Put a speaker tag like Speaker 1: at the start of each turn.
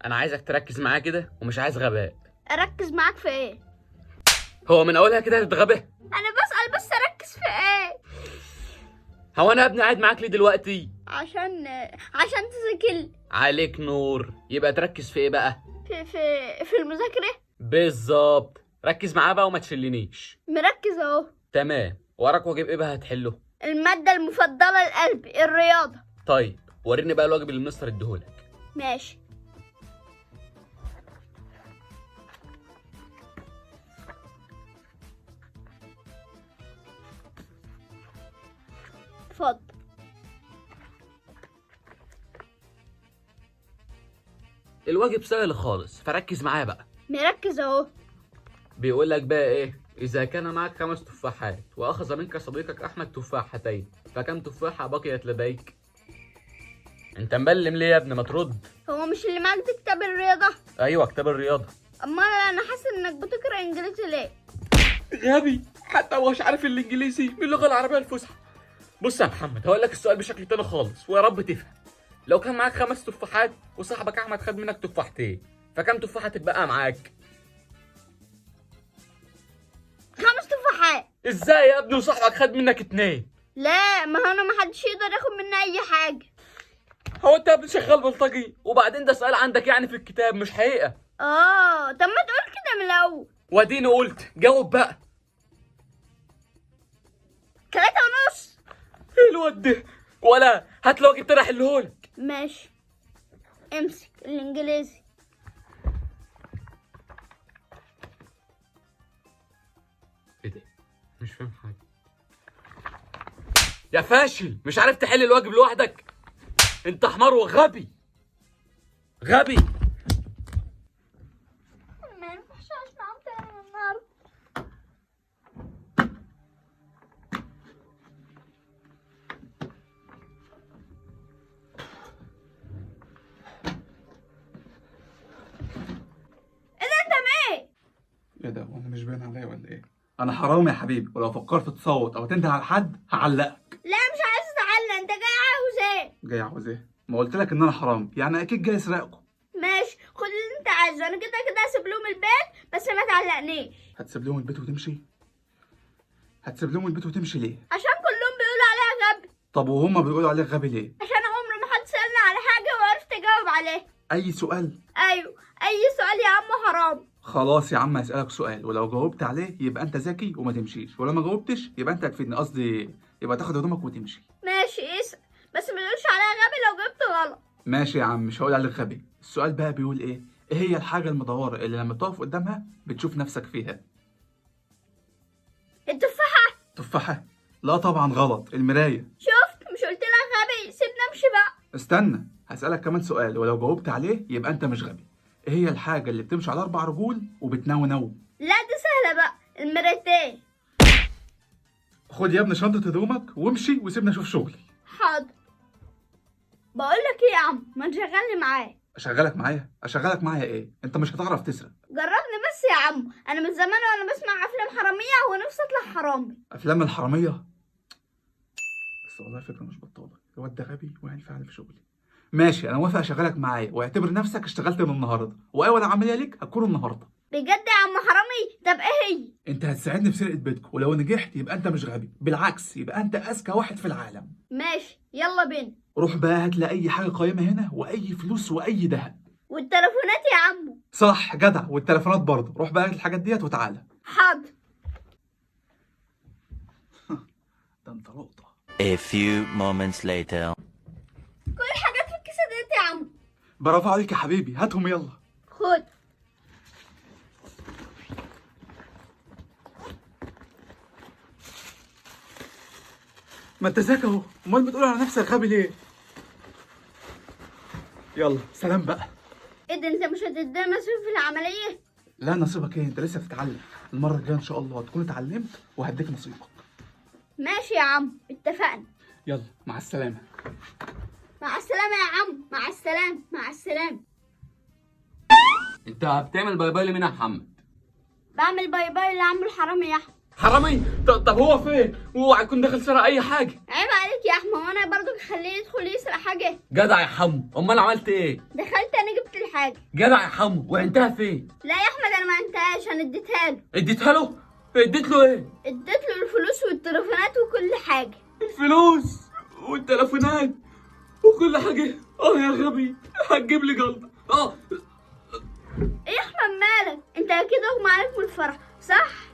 Speaker 1: انا عايزك تركز معايا كده ومش عايز غباء.
Speaker 2: اركز معاك في ايه؟
Speaker 1: هو من اولها كده هتتغبى؟
Speaker 2: انا بسأل بس اركز في ايه؟
Speaker 1: هو انا يا ابني قاعد معاك ليه دلوقتي؟
Speaker 2: عشان تذاكر.
Speaker 1: عليك نور، يبقى تركز في ايه بقى؟
Speaker 2: في المذاكرة.
Speaker 1: بالظبط، ركز معايا بقى وما تشلنيش.
Speaker 2: مركز اهو.
Speaker 1: تمام، وراك واجب ايه بقى هتحله؟
Speaker 2: المادة المفضلة لقلبي الرياضة.
Speaker 1: طيب وريني بقى الواجب اللي المستر اديهولك.
Speaker 2: ماشي. اتفضل.
Speaker 1: الواجب سهل خالص، فركز معايا بقى.
Speaker 2: مركز اهو.
Speaker 1: بيقول لك بقى ايه؟ اذا كان معك 5 تفاحات واخذ منك صديقك احمد تفاحتين، فكم تفاحة بقيت لديك؟ انت مبلم ليه يا ابني؟ ما ترد.
Speaker 2: هو مش اللي معاك ده كتاب الرياضة؟
Speaker 1: ايوه كتاب الرياضة.
Speaker 2: امال انا حاسس انك بتقرا انجليزي ليه؟
Speaker 1: غبي، حتى هو مش عارف الانجليزي من اللغة العربية الفصحى. بص يا محمد، هقول لك السؤال بشكل تاني خالص ويا رب تفهم. لو كان معاك 5 تفاحات وصاحبك احمد خد منك تفاحتين، فكم تفاحة تتبقى معاك؟
Speaker 2: 5 تفاحات.
Speaker 1: ازاي يا ابني وصاحبك خد منك 2؟
Speaker 2: لا، ما هو انا ما حدش يقدر ياخد مني اي حاجة.
Speaker 1: هو انت يا ابني شغال بلطجي؟ وبعدين ده سؤال عندك يعني في الكتاب مش حقيقة.
Speaker 2: طب ما تقول كده من الاول.
Speaker 1: واديني قلت، جاوب بقى.
Speaker 2: 3.5.
Speaker 1: ايه الواد ده؟ ولا هات لو جبت انا احلهولك.
Speaker 2: ماشي، امسك الانجليزي.
Speaker 1: ايه ده؟ مش فاهم حاجة يا فاشل، مش عارف تحل الواجب لوحدك؟ انت حمار وغبي غبي.
Speaker 2: ما ينفعش اعيش معاهم تاني من النهارده. ايه ده؟ انت مين؟
Speaker 3: ايه ده؟ وانا مش باين عليا ولا ايه؟ انا حرامي يا حبيبي، ولو فكرت تصوت او تنده على حد هعلقك.
Speaker 2: لا مش عايز اتعلق، انت جاي عاوز ايه؟
Speaker 3: جاي عاوز ايه؟ ما قلت لك ان انا حرامي، يعني اكيد جاي اسرقكم.
Speaker 2: ماشي، خد اللي انت عايزه، انا كده كده هسيب لهم البيت، بس ما تعلقنيش.
Speaker 3: هتسيب لهم البيت وتمشي؟ هتسيب لهم البيت وتمشي ليه؟
Speaker 2: عشان كلهم بيقولوا عليها غبي.
Speaker 3: طب وهما بيقولوا عليك غبي ليه؟
Speaker 2: عشان عمر ما حد سألني على حاجة وعرفت اجاوب عليها.
Speaker 3: اي سؤال؟
Speaker 2: ايوه اي سؤال يا عم حرام.
Speaker 3: خلاص يا عم هسألك سؤال، ولو جاوبت عليه يبقى انت ذكي وما تمشيش، ولو ما جاوبتش يبقى انت هتفيدني، قصدي يبقى تاخد هدومك وتمشي.
Speaker 2: ماشي اسأل، بس ما تقولش عليا غبي لو جبت غلط.
Speaker 3: ماشي يا عم، مش هقول عليك غبي. السؤال بقى بيقول ايه؟ ايه هي الحاجة المدورة اللي لما تقف قدامها بتشوف نفسك فيها؟
Speaker 2: التفاحة.
Speaker 3: تفاحة؟ لا طبعا غلط، المراية.
Speaker 2: شفت؟ مش قلت لك غبي؟ سيبني امشي بقى.
Speaker 3: استنى، هسألك كمان سؤال ولو جاوبت عليه يبقى انت مش غبي. ايه هي الحاجة اللي بتمشي على 4 رجول وبتنونو؟
Speaker 2: لا دي سهلة بقى، المرايتين.
Speaker 3: خد يا ابني شنطة هدومك وامشي وسيبني اشوف شغلي.
Speaker 2: حاضر. بقول لك ايه يا عم، ما تشغلني معاك.
Speaker 3: اشغلك معايا؟ اشغلك معايا ايه؟ انت مش هتعرف تسرق.
Speaker 2: جربني بس يا عم، انا من زمان وانا بسمع افلام حرامية ونفسي اطلع حرامي.
Speaker 3: افلام الحرامية؟ بس والله فكرة مش بطالة، الواد ده غبي وهينفعني في شغلي. ماشي، انا موافق اشغلك معايا، واعتبر نفسك اشتغلت من النهارده، واول عملية ليك هتكون النهارده.
Speaker 2: بجد يا عم حرامي؟ طب ايه هي؟
Speaker 3: انت هتساعدني في سرقه بيتكم، ولو نجحت يبقى انت مش غبي، بالعكس يبقى انت اذكى واحد في العالم.
Speaker 2: ماشي يلا بينا.
Speaker 3: روح بقى هات لي اي حاجة قيمة هنا، واي فلوس واي ذهب.
Speaker 2: والتليفونات يا عمو.
Speaker 3: صح جدع، والتليفونات برضه. روح بقى هات الحاجات ديت وتعالى.
Speaker 2: حاضر.
Speaker 3: ده انت لقطة.
Speaker 4: A few moments later.
Speaker 2: كل الحاجات في الكيسة ديت يا عمو.
Speaker 3: برافو عليك يا حبيبي، هاتهم يلا.
Speaker 2: خد.
Speaker 3: ما انت ذكي اهو، امال بتقول على نفسك غبي ليه؟ يلا سلام بقى.
Speaker 2: ايه ده، انت مش هتدينا نصيب في العملية؟
Speaker 3: لا نصيبك ايه، انت لسه بتتعلم. المرة الجاية ان شاء الله هتكون اتعلمت وهديك نصيبك.
Speaker 2: ماشي يا عم، اتفقنا.
Speaker 3: يلا مع السلامة.
Speaker 2: مع السلامة يا عم، مع السلامة، مع السلامة.
Speaker 1: انت بتعمل bye bye لمين يا محمد؟
Speaker 2: بعمل bye bye لعم الحرامي يا احمد.
Speaker 1: حرامي؟ طب هو فين؟ اوعى يكون داخل سرق اي حاجة.
Speaker 2: عيب عليك يا احمد، وانا برضو خليه يدخل يسرق حاجة.
Speaker 1: جدع يا حمو، امال عملت ايه؟
Speaker 2: دخلت انا جبت الحاجة.
Speaker 1: جدع يا حمو، وعندها فين؟
Speaker 2: لا يا احمد انا ما انتهاش، انا اديتها له.
Speaker 1: اديتها له؟ اديت له ايه؟
Speaker 2: اديت له الفلوس والتليفونات وكل حاجة.
Speaker 1: الفلوس والتليفونات وكل حاجة. اه يا غبي هتجيب لي جلطة. اه
Speaker 2: ايه يا احمد مالك؟ انت اكيد اغمى عليك من الفرح صح؟